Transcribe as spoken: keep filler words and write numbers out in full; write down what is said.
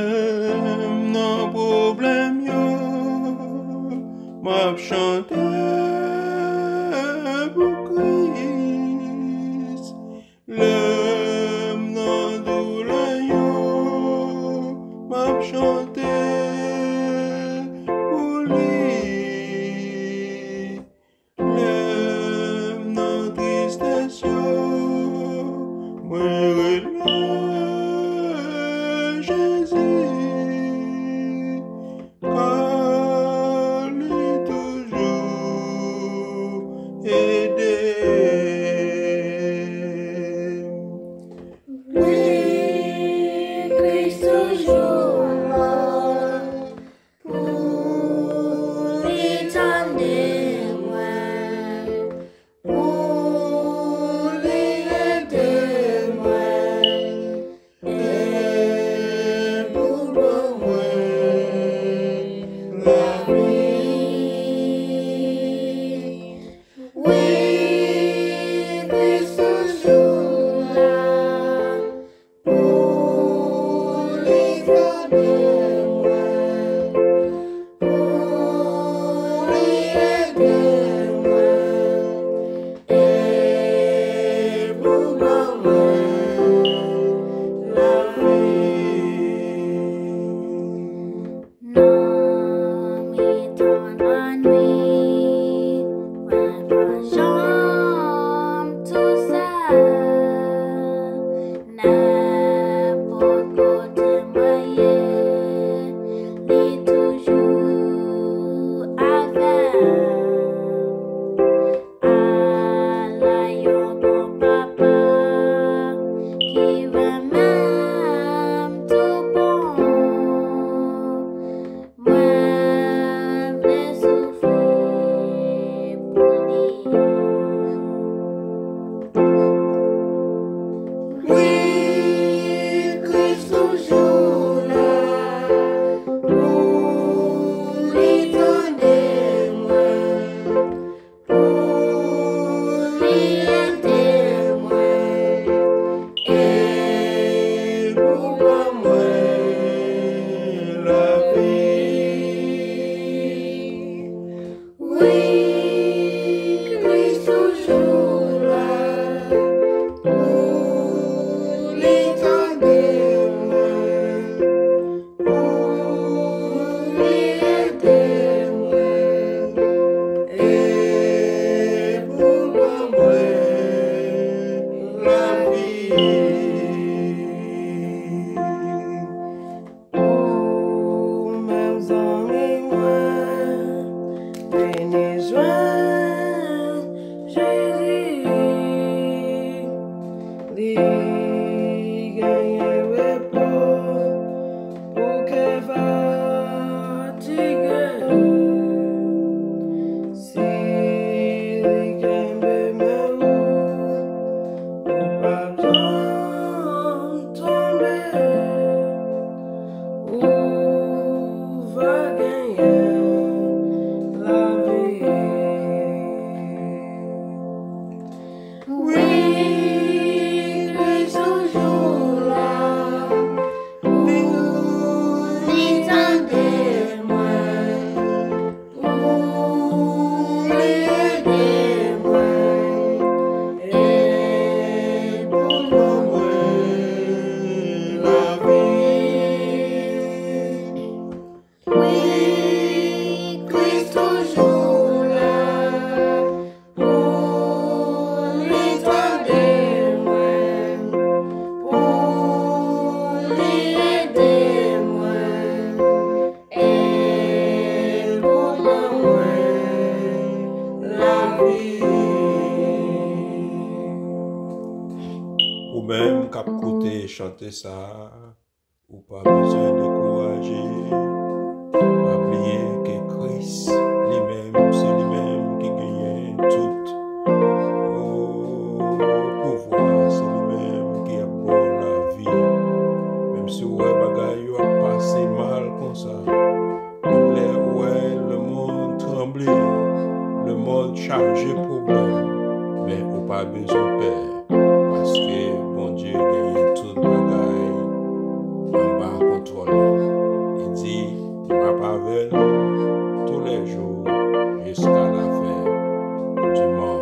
Lè m nan pwoblèm yo, m ap chante pou Kris. Lè m nan doulè yo, m ap chante pou li. Lè m nan tristès yo, mwen rele Jezi, kò li toujou ede m. Wi, Kris toujou la. Pou li tande mwen, pou li ede mwen, e pou ban mwen lavi. Wi, Kris toujou la. Pou li tande mwen, pou li ede mwen, e pou ban mwen lavi. Nan mitan lannwit, mwen pa janm tousèl. Nenpòt kote mwen ye, li toujou avè m. Ala yon bon papa ki renmen m tou bon. Mwen vle soufri pou li. Wi, Kris toujou la pou li tande mwen. Pou li ede mwen, e pou ban mwen lavi. Wi, Kris toujou la, pou li tande mwen. Pou li ede mwen, e pou ban mwen lavi. Ou menm zanmi mwen, vini jwenn Jezi. Li genyen repo pou kè fatige. Si li kenbe men ou, ou p ap janm tonbe. Ou va genyen lavi. Wi, Kris toujou la pou li tande mwen, pou li ede mwen, e pou ban mwen lavi. Wi, Kris toujou la pou li tande mwen, pou li ede mwen, e pou ban mwen lavi. Ou menm k ap koute chante sa a, ou pa bezwen dekouraje. Pa bliye ke Kris li menm, se li menm ki genyen tout, o, pouvwa, se li menm ki ap ba w lavi. Menm si w wè bagay yo ap pase mal konsa, menm lè ou wè lemonn tranble, lemonn chaje pwoblèm, men ou pa bezwen pè. Paske Bondye genyen tout bagay kontwòl li. Li di, m ap avè l tou lè jou jiska lafen di mond.